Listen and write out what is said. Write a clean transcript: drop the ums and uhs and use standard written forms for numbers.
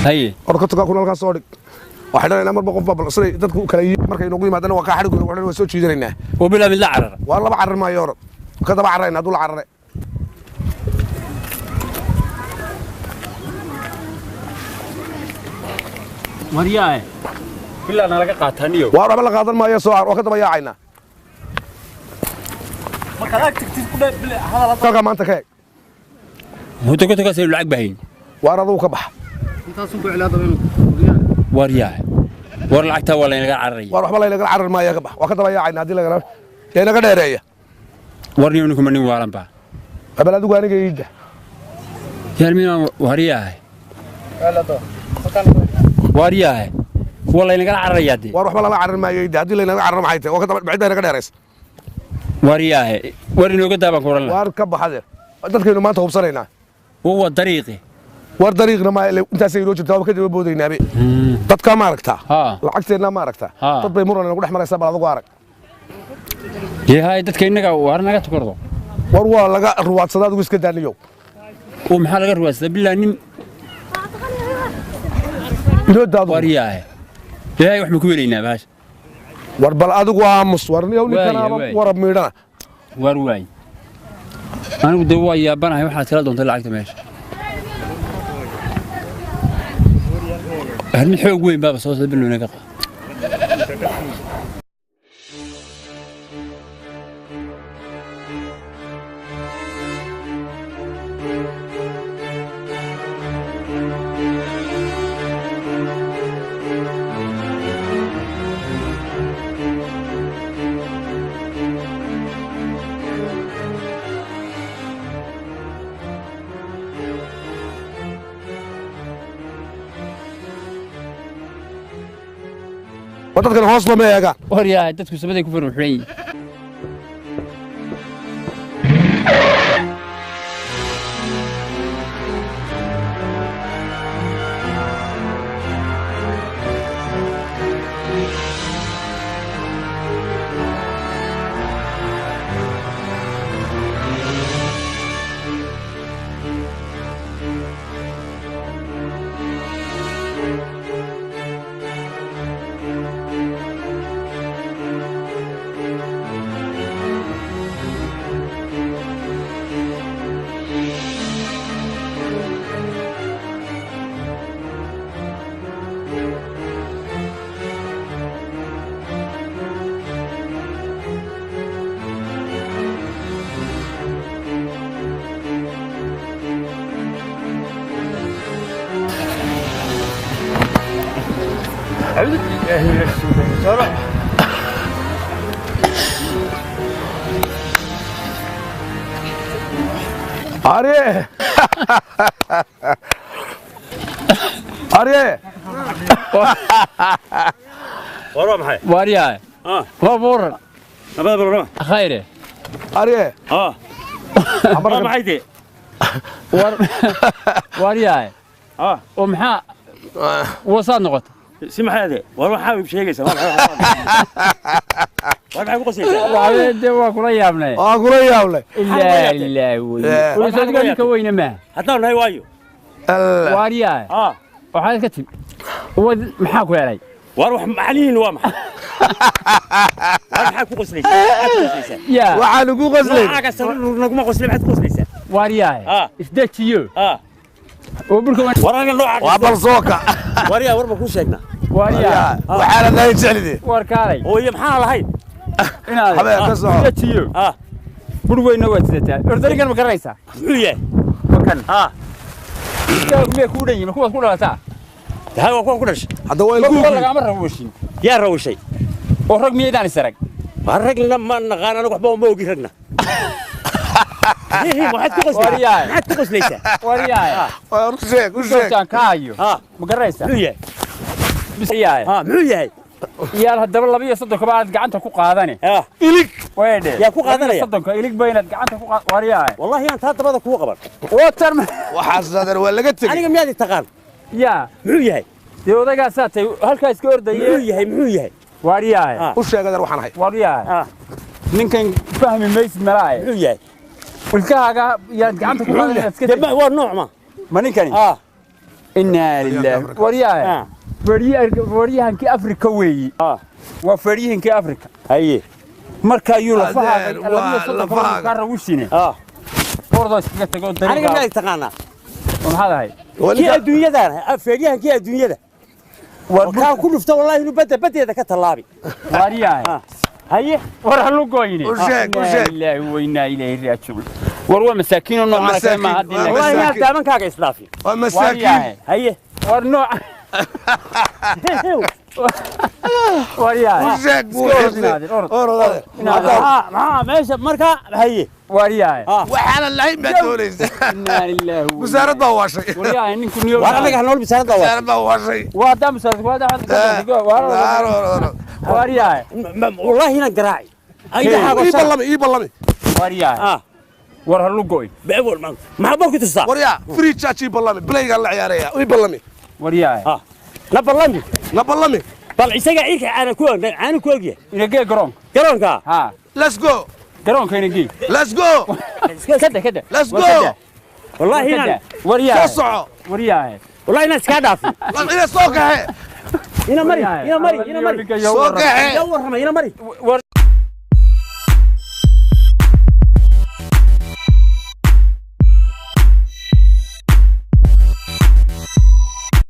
Haye. Or kontonkaa kun halkaa soo dhig. Waxay dhanaynaa marba qof baa bal siday dadku kala yihiin markay inoogu yimaadana waa kaa xadhigooda waxdhan waa soo jiidanaynaa. Oo bilaa mid la carara. Waa laba carar maayo orod. Ka daba cararayna hadduu la carare. Waryaahe. Bilaa nalaga qaataniyo. Waa waxba la qaadan maayo soo car waa ka daba yaacaynaa. Markaad ag tagtid ku dhe hadal Halkaa maanta ka eeg. Horta kontonkaas aynu lacag bahayn. Waar adugu ka baxa. Intaasun ku cilaada inuu. Waryaahe. War lacagtaa waa laynaga cararaya. Waar waxba laynagala carar maayo ka bax. Waa ka daba yaacaynaa haddii lagala yaa inaga dheereeya. War niyo ninkuma nin waalan baa. Bal adigu aniga iidda. Yaalmiinaan waryaahe. Waryaahe. Waa laynagala cararayaa dee. Waar waxba lala carar maayo iidda haddii laynaga cararo maxay tahay waa ka daba cid baa inaga dheeraysa. Waryaahe. War inooga daabaan ku oran lahaa. Waar ka baxade. Dadkaynu maanta hubsanaynaa. Waa dariiqi. War dariiqna ma intaasay inoo jirtaa waaba ka daba boodaynaabe. Dadkaa ma aragtaa? Haa. Lacagteennaa ma aragtaa? Haa. Dad bay muran inagu dhex maraysaa bal adigu arag. Dee haye dadka innaga waar naga tukardo. War waa laga ruwaadsadaa adigu iska daaniyow. Oo maxaa laga ruwaadsadaa bilaa nin Inoo daadu. waryaahe. Dee haye wax ma ku welaynaa baasha. War bal adigu aamus war niyow ninkanaaba Waaya, waaya. warab miidhana. War waay. Anigu dee waa yaabanahay waxaad kala doontay lacagta meesha. Hal mid xoog weyn baaba soo socda bilow inaga qaad. War dadkan hoos lama eegaan. Waryaahe dadku sabaday ku farxuxan yihiin. Arye. Arye. War waa maxay? Waryaahe. Ah. Waa buuran. Nabada barorama. Khayre. Arye. Ah. Waa maxay dee? War waryaahe. Ah. Oo maxaa wasaad noqotay? Si maxay dee? War waxaa sheegaysaa? War maxay ku qoslaysaa? Waa dee waa kula yaabnay. Waa kula yaable. Ilaa ilaa wey. Eh. Wasaad ninka weyne maaha. Haddaan nahay waayo. Alla. Waryaahe. Ah. Waxaad ka timi. Wad maxaa ku helay? War wax macnihiin waa maxay? War maxaa ku qoslaysaa? Maxaad ku qoslaysaa? Yaa. Waxaan ugu qoslay. Noocaga sare naguma qoslay, maxaad ku qoslaysaa? Waryaahe. Ah. Isdejiyo. Ah. Oo burka War aniga nooca Waa bal soo kac. War yaa war ma kuu sheegnaa? Waryaahe. Waxaana lahayn jeclidee. War kaalay. Oo iyo maxaa lahayn? Inaad Habeen ka soco. isdejiyo. Ah. Bur weyna waad sidataa. Ordarigan ma garanaysaa? Muxuu yahay? Makan. Ah. Iskaagu miyay kuu dhan yihiin? Ma kuwaad ku dhalataa? Tahay waa kuwan ku dhashay. Hadda waa Kuwa ilkuhu. lagama rawooshin. Yaa rawshay. Oo rag miyaydaan is arag? War ragna ma naqaan anigu waxba uma ogi ragna. Maxaad ku qoslaysaa? Waryahay. Maxaad ku qoslaysaa? Waryaahe. War u sheeg u sheeg. Goobtaan ka hayo. Ah. Ma garanaysaa? Muxuu yahay? Waryaahe. Ah, muxuu yahay? Iyaal haddaba 32 ba aad gacanta ku qaadane. Ah. Ilig. Weedhe. Yaa ku qaadanaya? 32 ilig ba inaad gacanta ku qaad waryaahe. Wallahi aan taa dabada kugu qaban. Watar Waxaas adeer waa laga tegey. Aniga miyaad i taqaan? yaa. Muxuu yahay? Dee odaygaasaa tay halkaa iska Muxuu ordayee. yahay? Muxuu yahay? Waryaahe. Ah. U sheeg adeer waxaan ahay. Waryaahe. Ah. Ninkan fahmi maysid malaaye. Muxuu yahay? Ilkahaaga yaad gacanta ku qaadan inaad iska Dee ma waa nooc ma? Ma ninkani? Ah. Innaa lilaahi. Waryahay. Ah. Feeryahankii Afrika weeyi. Ah. Waa feeryahankii Afrika. Haye. Marka ayuu lafahaaga Adeer, waa 32 lafahaaga. kaa rawishine. Ah. Ordoo iskaga tago Aniga dariiqa. miyaad taqaanaa? Maxaad ahay? Kii adduunyadaan, feeryahankii adduunyada. War Kaa ku dhufta wallaahi inuu badda baddeeda ka tallaabi. Waryahay. Ah. Haye. War ha lugoyne. U sheeg, u sheeg. Innaa lilaahi wa innaa ilayhi raaji'uun. War waa masaakiin oo noocan kale maaha Masaakiin, haddii waa la- Wallaahi inaad masaakiin. daamankaaga isdhaafin. Waa masaakiin. Waryahay. Haye. War nooc. Waryahay. U sheeg buu Iska orod inaadir, orod. Orod adeer. Inaadir. Maxaa maxaa meesha markaa haye. Waryahay. Ah. Waxaana lahayn baad doonaysa. Innaa lilaahi wa Wasaarad baa waashay. Waryahay ninku niyo. War anaga nool bisaarada waa. Wasaarad baa waashay. Waa daa musaarad waa daa Orod, orod. Waryahay. Wallaahi inaan garaaci. Ay Ii ballami, ii ballami. Waryahay. Ah. War ha lugoy. Beewol man. Maxaa baa ku tustaa? Waryaa, free charge ii ballami. Playgaan la ciyaaraya. Ii ballami. Waryahay. Ah. Na ballami. Na ballami. Bal isaga ciilka caana ku og, caana ku ogyahay. Inagee garoonka. Garoonka. Ha. Let's go. Garoonka inagee. Let's go. Kada kada. Let's go. Wallaahi inaan Waryahay. Soo soco. Waryahay. Wallaahi inaan iska dhaafin. Ina soo kaxe. Ina mari, ina mari, ina mari. Soo kaxe. Yaa warramay, ina mari. War